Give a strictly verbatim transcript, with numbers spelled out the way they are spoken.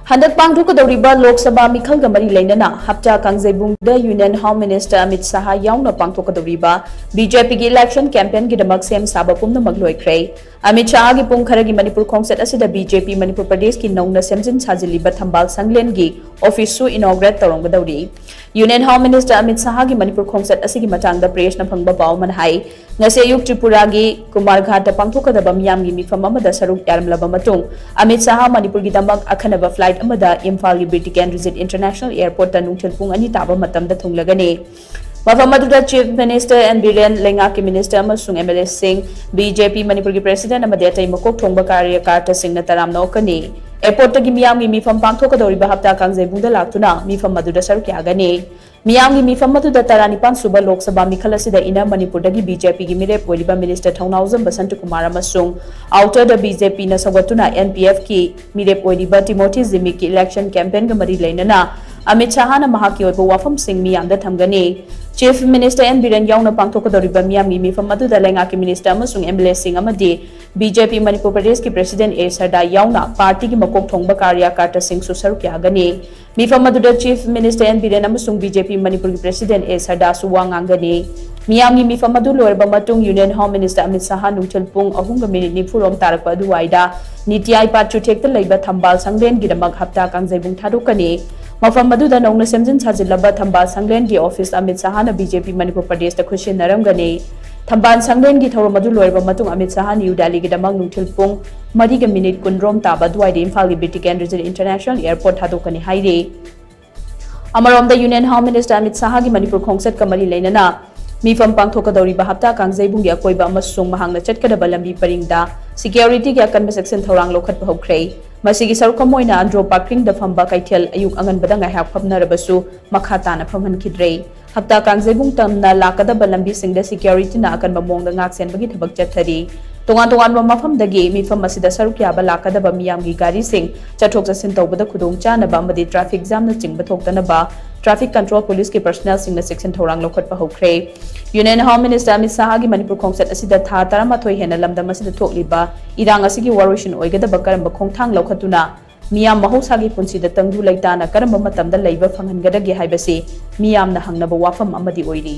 ꯍꯟꯗꯛ ꯄꯥꯡꯊꯣꯛꯀꯗꯧꯔꯤꯕ ꯂꯣꯛ ꯁꯚꯥ ꯃꯤꯈꯜꯒ ꯃꯔꯤ ꯂꯩꯅꯅ ꯍꯞꯇꯥ ꯀꯥꯡꯖꯩꯕꯨꯡꯗ Union Home Minister ꯑꯃꯤꯠ ꯁꯍꯥ ꯌꯥꯎꯅ ꯄꯥꯡꯊꯣꯛꯀꯗꯧꯔꯤꯕ BJPꯒꯤ election campaignꯒꯤꯗꯃꯛ ꯁꯦꯝ ꯁꯥꯕ ꯄꯨꯝꯅꯃꯛ ꯂꯣꯏꯈ꯭ꯔꯦ꯫ ꯑꯃꯤꯠ ꯁꯍꯥꯒꯤ ꯄꯨꯡ ꯈꯔꯒꯤ ꯃꯅꯤꯄꯨꯔ ꯈꯣꯡꯆꯠ ꯑꯁꯤꯗ BJP ꯃꯅꯤꯄꯨꯔ ꯄ꯭ꯔꯗꯦꯁꯀꯤ ꯅꯧꯅ ꯁꯦꯝꯖꯤꯟ ꯁꯥꯖꯤꯜꯂꯤꯕ ꯊꯝꯕꯥꯜ ꯁꯪꯂꯦꯟꯒꯤ officeꯁꯨ inaugurate ꯇꯧꯔꯝꯒꯗꯧꯔꯤ꯫ Union Home Minister Amit ꯁꯍꯥꯒꯤ Manipur ꯈꯣꯡꯆꯠ ꯑꯁꯤꯒꯤ ꯃꯇꯥꯡꯗ pressꯅ ꯐꯪꯕ ꯄꯥꯎ ꯑꯃꯅ ꯍꯥꯏ, ꯉꯁꯤ ꯑꯌꯨꯛ ꯇ꯭ꯔꯤꯄꯨꯔꯥꯒꯤ ꯀꯨꯃꯥꯔꯘꯥꯠꯇ ꯄꯥꯡꯊꯣꯛꯀꯗꯕ ꯃꯤꯌꯥꯝꯒꯤ ꯃꯤꯐꯝ ꯑꯃꯗ ꯁꯔꯨꯛ ꯌꯥꯔꯝꯂꯕ ꯃꯇꯨꯡ, ꯑꯃꯤꯠ ꯁꯍꯥ ꯃꯅꯤꯄꯨꯔꯒꯤꯗꯃꯛ ꯑꯈꯟꯅꯕ flight ꯑꯃꯗ ꯏꯝꯐꯥꯜꯒꯤ ꯕꯤꯔ ꯇꯤꯀꯦꯟꯗ꯭ꯔꯖꯤꯠ International Airportꯇ ꯅꯨꯡꯊꯤꯜ ꯄꯨꯡ ꯑꯅꯤ ꯇꯥꯕ ꯃꯇꯝꯗ ꯊꯨꯡꯂꯒꯅꯤ꯫ ꯃꯐꯝ ꯑꯗꯨꯗ Chief Minister ꯑꯦꯟ ꯕꯤꯔꯦꯟ, ꯂꯩꯉꯥꯛꯀꯤ Minister ꯑꯃꯁꯨꯡ MLAꯁꯤꯡ, BJP ꯃꯅꯤꯄꯨꯔꯒꯤ President ꯑꯃꯗꯤ ꯑꯇꯩ ꯃꯀꯣꯛ ꯊꯣꯡꯕ ꯀꯥꯔꯌꯀꯥꯔꯇꯥꯁꯤꯡꯅ ꯇꯔꯥꯝꯅ ꯑꯣꯛꯀꯅꯤ꯫ Airportꯇꯒꯤ ꯃꯤꯌꯥꯝꯒꯤ ꯃꯤꯐꯝ ꯄꯥꯡꯊꯣꯛꯀꯗꯧꯔꯤꯕ ꯍꯞꯇꯥ ꯀꯥꯡꯖꯩꯕꯨꯡꯗ ꯂꯥꯛꯇꯨꯅ ꯃꯤꯐꯝ ꯑꯗꯨꯗ ꯁꯔꯨꯛ ꯌꯥꯒꯅꯤ꯫ ꯃꯤꯌꯥꯝꯒꯤ ꯃꯤꯐꯝ ꯑꯗꯨꯗ ꯇꯔꯥꯅꯤꯄꯥꯟ ꯁꯨꯕ ꯂꯣꯛ ꯁꯚꯥ ꯃꯤꯈꯜ ꯑꯁꯤꯗ Inner ꯃꯅꯤꯄꯨꯔꯗꯒꯤ BJPꯒꯤ ꯃꯤꯔꯦꯞ ꯑꯣꯏꯔꯤꯕ Minister ꯊꯧꯅꯥꯎꯖꯝ ꯕꯁꯟꯇꯀꯨꯃꯥꯔ ꯑꯃꯁꯨꯡ Outerꯗ BJPꯅ ꯁꯧꯒꯠꯇꯨꯅ NPFꯀꯤ ꯃꯤꯔꯦꯞ ꯑꯣꯏꯔꯤꯕ ꯇꯤꯃꯣꯊꯤ ꯖꯤꯃꯤꯛꯀꯤ election campaignꯒ ꯃꯔꯤ ꯂꯩꯅꯅ ꯑꯃꯤꯠ ꯁꯍꯥꯅ ꯃꯍꯥꯛꯀꯤ ꯑꯣꯏꯕ ꯋꯥꯐꯝꯁꯤꯡ ꯃꯤꯌꯥꯝꯗ ꯊꯝꯒꯅꯤ꯫ Chief Minister ꯑꯦꯟ ꯕꯤꯔꯦꯟ ꯌꯥꯎꯅ ꯄꯥꯡꯊꯣꯛꯀꯗꯧꯔꯤꯕ ꯃꯤꯌꯥꯝꯒꯤ ꯃꯤꯐꯝ ꯑꯗꯨꯗ ꯂꯩꯉꯥꯛꯀꯤ Minister ꯑꯃꯁꯨꯡ MLAꯁꯤꯡ ꯑꯃꯗꯤ BJP ꯃꯅꯤꯄꯨꯔ ꯄ꯭ꯔꯗꯦꯁꯀꯤ President ꯑꯦ ꯁꯔꯗꯥ ꯌꯥꯎꯅ partyꯒꯤ ꯃꯀꯣꯛ ꯊꯣꯡꯕ ꯀꯥꯔꯌꯀꯥꯔꯇꯥꯁꯤꯡꯁꯨ ꯁꯔꯨꯛ ꯌꯥꯒꯅꯤ꯫ ꯃꯤꯐꯝ ꯑꯗꯨꯗ Chief Minister ꯑꯦꯟ ꯕꯤꯔꯦꯟ ꯑꯃꯁꯨꯡ BJP ꯃꯅꯤꯄꯨꯔꯒꯤ President ꯑꯦ ꯁꯔꯗꯥꯁꯨ ꯋꯥ ꯉꯥꯡꯒꯅꯤ꯫ ꯃꯤꯌꯥꯝꯒꯤ ꯃꯤꯐꯝ ꯑꯗꯨ ꯂꯣꯏꯔꯕ ꯃꯇꯨꯡ Union Home Minister ꯑꯃꯤꯠ ꯁꯍꯥ ꯅꯨꯡꯊꯤꯜ ꯄꯨꯡ ꯑꯍꯨꯝꯒ ꯃꯤꯅꯤꯠ ꯅꯤꯐꯨ ꯔꯣꯝ ꯇꯥꯔꯛꯄ ꯑꯗꯨꯋꯥꯏꯗ ꯅꯤꯇꯤ ꯑꯥꯌꯣꯒ ꯆꯨꯊꯦꯛꯇ ꯂꯩꯕ ꯊꯝꯕꯥꯜ ꯁꯪꯂꯦꯟꯒꯤꯗꯃꯛ ꯍꯞꯇꯥ ꯀꯥꯡꯖꯩꯕꯨꯡ ꯊꯥꯗꯣꯛꯀꯅꯤ꯫ ꯃꯐꯝ ꯑꯗꯨꯗ ꯅꯧꯅ ꯁꯦꯝꯖꯤꯟ ꯁꯥꯖꯤꯜꯂꯕ ꯊꯝꯕꯥꯜ ꯁꯪꯂꯦꯟꯒꯤ office ꯑꯃꯤꯠ ꯁꯍꯥꯅ BJP ꯃꯅꯤꯄꯨꯔ ꯄ꯭ꯔꯗꯦꯁꯇ ꯈꯨꯠꯁꯤꯟꯅꯔꯝꯒꯅꯤ꯫ ꯊꯝꯕꯥꯜ ꯁꯪꯂꯦꯟꯒꯤ ꯊꯧꯔꯝ ꯑꯗꯨ ꯂꯣꯏꯔꯕ ꯃꯇꯨꯡ ꯑꯃꯤꯠ ꯁꯍꯥ ꯅ꯭ꯌꯨ ꯗꯦꯜꯂꯤꯒꯤꯗꯃꯛ ꯅꯨꯡꯊꯤꯜ ꯄꯨꯡ ꯃꯔꯤꯒ ꯃꯤꯅꯤꯠ ꯀꯨꯟ ꯔꯣꯝ ꯇꯥꯕ ꯑꯗꯨꯋꯥꯏꯗ ꯏꯝꯐꯥꯜꯒꯤ ꯕꯤꯔ ꯇꯤꯀꯦꯟꯗ꯭ꯔꯖꯤꯠ International Airport ꯊꯥꯗꯣꯛꯀꯅꯤ ꯍꯥꯏꯔꯤ꯫ ꯑꯃꯔꯣꯝꯗ Union Home Minister Amit ꯁꯍꯥꯒꯤ Manipur ꯈꯣꯡꯆꯠꯀ ꯃꯔꯤ ꯂꯩꯅꯅ ꯃꯤꯐꯝ ꯄꯥꯡꯊꯣꯛꯀꯗꯧꯔꯤꯕ ꯍꯞꯇꯥ ꯀꯥꯡꯖꯩꯕꯨꯡꯒꯤ ꯑꯀꯣꯏꯕ ꯑꯃꯁꯨꯡ ꯃꯍꯥꯛꯅ ꯆꯠꯀꯗꯕ ꯂꯝꯕꯤ ꯄꯔꯤꯡꯗ securityꯒꯤ ꯑꯀꯟꯕ ꯆꯦꯛꯁꯤꯟ ꯊꯧꯔꯥꯡ ꯂꯧꯈꯠꯄ ꯍꯧꯈ꯭ꯔꯦ꯫ ꯃꯁꯤꯒꯤ ꯁꯔꯨꯛ ꯑꯃ ꯑꯣꯏꯅ ꯑꯟꯗ꯭ꯔꯣ parkingꯗ ꯐꯝꯕ ꯀꯩꯊꯦꯜ ꯑꯌꯨꯛ ꯑꯉꯟꯕꯗ ꯉꯥꯏꯍꯥꯛ ꯐꯝꯅꯔꯕꯁꯨ ꯃꯈꯥ ꯇꯥꯅ ꯐꯝꯍꯟꯈꯤꯗ꯭ꯔꯦ꯫ ꯍꯞꯇꯥ ꯀꯥꯡꯖꯩꯕꯨꯡ ꯇꯝꯅ ꯂꯥꯛꯀꯗꯕ ꯂꯝꯕꯤꯁꯤꯡꯗ securityꯅ ꯑꯀꯟꯕ ꯃꯑꯣꯡꯗ ꯉꯥꯛ ꯁꯦꯟꯕꯒꯤ ꯊꯕꯛ ꯆꯠꯊꯔꯤ꯫ ꯇꯣꯉꯥꯟ ꯇꯣꯉꯥꯟꯕ ꯃꯐꯝꯗꯒꯤ ꯃꯤꯐꯝ ꯑꯁꯤꯗ ꯁꯔꯨꯛ ꯌꯥꯕ ꯂꯥꯛꯀꯗꯕ ꯃꯤꯌꯥꯝꯒꯤ ꯒꯥꯔꯤꯁꯤꯡ ꯆꯠꯊꯣꯛ ꯆꯠꯁꯤꯟ ꯇꯧꯕꯗ ꯈꯨꯗꯣꯡ ꯆꯥꯅꯕ ꯑꯃꯗꯤ traffic jamꯅꯆꯤꯡꯕ ꯊꯣꯛꯇꯅꯕ traffic control policeꯀꯤ personnelꯁꯤꯡꯅ ꯆꯦꯛꯁꯤꯟ ꯊꯧꯔꯥꯡ ꯂꯧꯈꯠꯄ ꯍꯧꯈ꯭ꯔꯦ꯫ Union Home Minister Amit ꯁꯍꯥꯒꯤ Manipur ꯈꯣꯡꯆꯠ ꯑꯁꯤꯗ ꯊꯥ ꯇꯔꯥꯃꯥꯊꯣꯏ ꯍꯦꯟꯅ ꯂꯝꯗꯝ ꯑꯁꯤꯗ ꯊꯣꯛꯂꯤꯕ ꯏꯔꯥꯡ ꯑꯁꯤꯒꯤ ꯋꯥꯔꯣꯏꯁꯤꯟ ꯑꯣꯏꯒꯗꯕ ꯀꯔꯝꯕ ꯈꯣꯡꯊꯥꯡ ꯂꯧꯈꯠꯇꯨꯅ ꯃꯤꯌꯥꯝ ꯃꯍꯧꯁꯥꯒꯤ ꯄꯨꯟꯁꯤꯗ ꯇꯪꯗꯨ ꯂꯩꯇꯥꯅ ꯀꯔꯝꯕ ꯃꯇꯝꯗ ꯂꯩꯕ ꯐꯪꯍꯟꯒꯗꯒꯦ ꯍꯥꯏꯕꯁꯤ ꯃꯤꯌꯥꯝꯅ ꯍꯪꯅꯕ ꯋꯥꯐꯝ ꯑꯃꯗꯤ ꯑꯣꯏꯔꯤ꯫